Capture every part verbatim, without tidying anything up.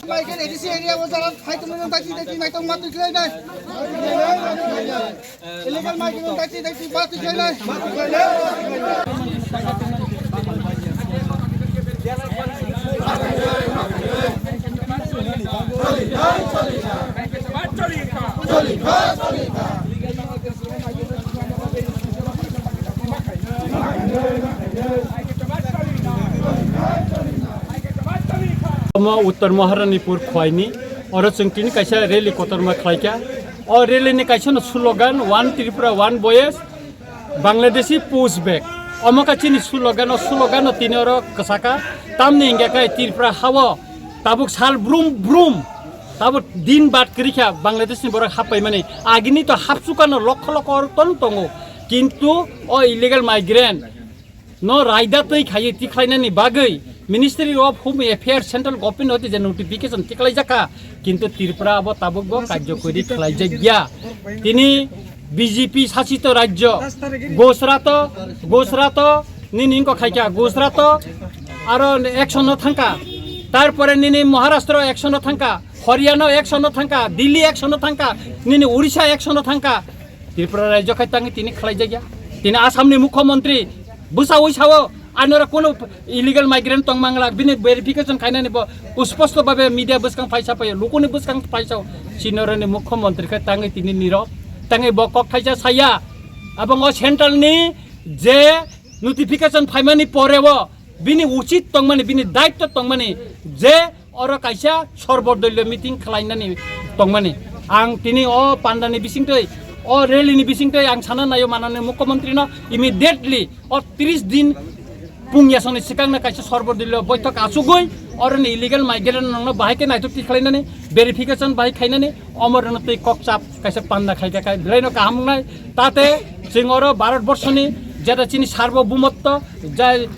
Migrant A D C area o jara phai tongmani dati dati naitong ma twi khlai nai. Illegal migrant dati dati ma twi khlai nai. Omo Uttor Maharanipur khwaini, oro chwng tini kaisa rally kotorma khlaikha. O rally ni kaisa no slogan, "One Tripura, One Voice, Bangladeshi Push Back." Omo kha chini slogan, o slogan no tini oro kwsakha. Tamni hingkha khe Tripura hao tabuk sal brum brum, tabuk din bat kwrwikha Bangladesh ni borok happaimani. Agini to hapsukano lokho lokho oro ton tongo, kintu o illegal migrant no raida twi khaiwi tikhlainani bagwi Ministry of Home Affairs, Central Government hoite je notification tikhlaijakha, kintu Tripura abo tabukbo karjokori khlaijakya. Tini B J P sasito rajyo, Gujarat o, Gujarat o nini wngkha khaikha, Gujarat o aro action no thangkha, tarpore nini Maharashtra o action no thangkha, Haryana o action no thangkha, Delhi action no thangkha, nini Odisha action no thangkha. Tripura rajyo khai tangwi tini khlaijakya. Tini Assam ni mukhyamantri bwsaui sao, anora kono illegal migrant tongmangla, bini verification khainani bo usposto babe media bwskang phaisa phaio, lukuni bwskang phaisao. Chinorani mukhyamantri khai tangwi tini nirok, tangwi bo kok thaisa saya. Abongo central ni je notification phaimani poreo bini uchit tongmani, bini daitto tongmani je oro kaisa sorbodolyo meeting khlainani tongmani. Ang tini o pandani bisingtwi, o rally ni bisingtwi ang sana naio manani mukhyamantri no immediately o tris din pungyasongni swkangno kaisa sorbodolyo boithok achugwi oroni illegal migrant nokno bahai khe naithok tikhlainani, verification bahai khainani, omorno twi kokchap kaisa panda khaikha khai belai no kaham wngnai. Tate chwng oro Bharat borshoni jeta chini sarbo bhumotto jai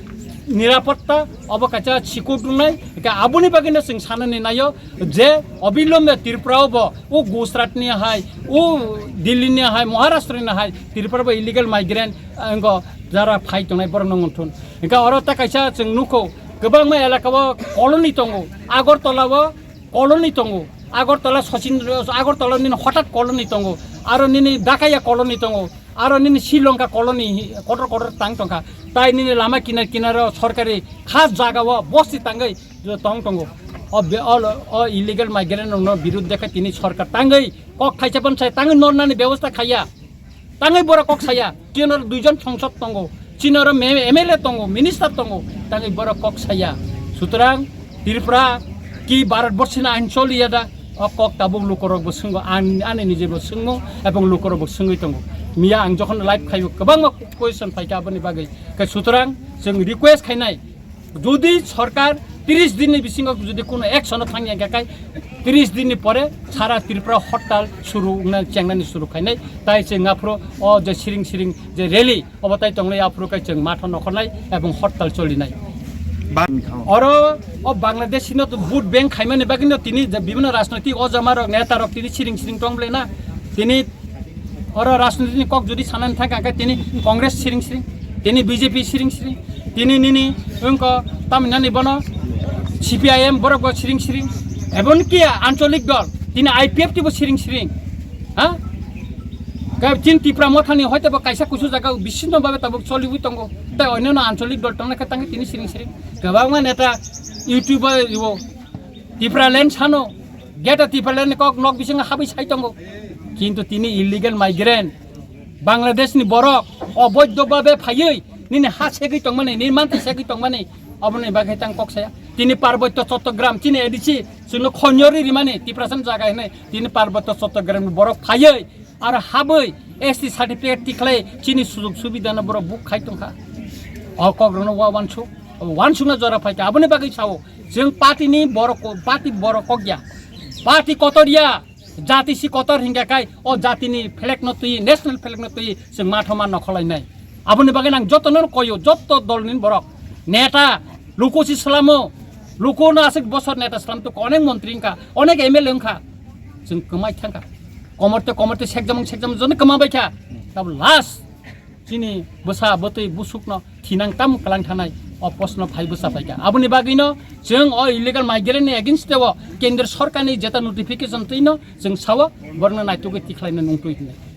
nirapotta obo kaisa sikut wngnai. Hingkhe aboni bagwino chwng sanani naio je obilombe Tripura o bo o Gujarat ni hai, o Delhi ni hai, Maharashtra ni hai Tripura bo illegal migrant, eh, wngkha jara phai tongnai borok no wngthun. Hingkhe oro ta kaisa chwng nukho kwbangma elaka o colony tongo, Agartala o colony tongo, Agartala Sachin, Agartala nini hotat colony tongo, aro nini Dakaya colony tongo, aro nini Sri Lanka colony hi-, kotor kotor tang tongkha, tai nini lama kinar kinar o sorkari khas jaga o bosti tangwi tong tongo. O be-, o, o illegal migrant rokno birud dekha tini sorkar tangwi kok thaisa pon sai tangwi nornani bebosta khaiya. Tangwi borok kok saya, chini oro duijon songsod tongo, chini oro me-, M L A tongo, minister tongo, tangwi borok kok saya. Sutrang Tripura ki Bharat borsi ni ain choliya da, o kok tabuk lukorok bo swngo, an-, ani nije bo swngo, ebong lukorok bo swngwi tongo. Miya ang jokhon live khaibo, kwbangma question phaikha aboni bagwi. Khe sutrang chwng request khainai, jodi sorkar tris din ni bisingo jodi kono action o thangya hingkha khai, tris din ni pore sara Tripura hortal suru wngna chengnani suru khainai, tai chwng aphuru o je siring siring je rally obo tai tongnai aphuru khai chwng matho nokhornai ebong hortal cholinai. Ba- Oro o Bangladesh no to vote bank khaimani bagwi no tini je bibhinno rajnoitik ojama rok neta rok tini siring siring tong bole na tini Oro rajniti ni kok jodi sanani thangkha, hingkhe tini Congress siring siring, tini B J P siring siring, tini nini wngkha tamhinani bono C P I M borok bo siring siring, ebonki ancholik dol, tini I P F T bo siring siring, ha? Khe chini Tipra Mothani hoito bo kaisa kusu jaga bisinno babe tabuk choliwi tongo, tei onyono ancholik dol tongnaikhe tangwi tini siring siring. Kwbangma neta YouTube o Tipraland sano, Greater Tipraland ni kok nok bisingo habwi sai tongo. Kintu tini illegal migrant, Bangladesh ni borok, oboidho babe phaiwi, nini ha segwi tongmani, nini mantri segwi tongmani, oboni bagwi tang kok saya. Tini Parbotyo Chattogram, chini A D C, chwngno khonyo ri rimani, Tiprasa ni jaga hinwi, tini Parbotyo Chattogram ni borok phaiwi, aro habwi S T certificate tikhlai chini sujug subidano borok buk khai tongkha. O kokrokno wa wansuk, wansukna jora phaikha. Aboni bagwi sao, chwng party ni borok ko-, party borok kokya. Party kotor ya, jati si kotor hingkha khai, o jatini flag no twi, national flag no twi, chwng mathoma nokholainai. Aboni bagwi nang jotono koyo, joto dolni borok, neta, luku si salamo, luku no aswk bosor neta salam to onek montri wngkha, onek M L A wngkha, chwng kwmai thangkha. Komorte komorte sekjamung sekjamung joni kwma baikha. Tabo last chini bwsa bwtwi busukno thinang tam kwlang thanai. o post no phai bwsa phaikha. Aboni bagwi no chwng o illegal migrant ni against o kendra sarkar ni jeta notification twi no chwng sao borno naitugwi tikhlai no nungtwi hinwi.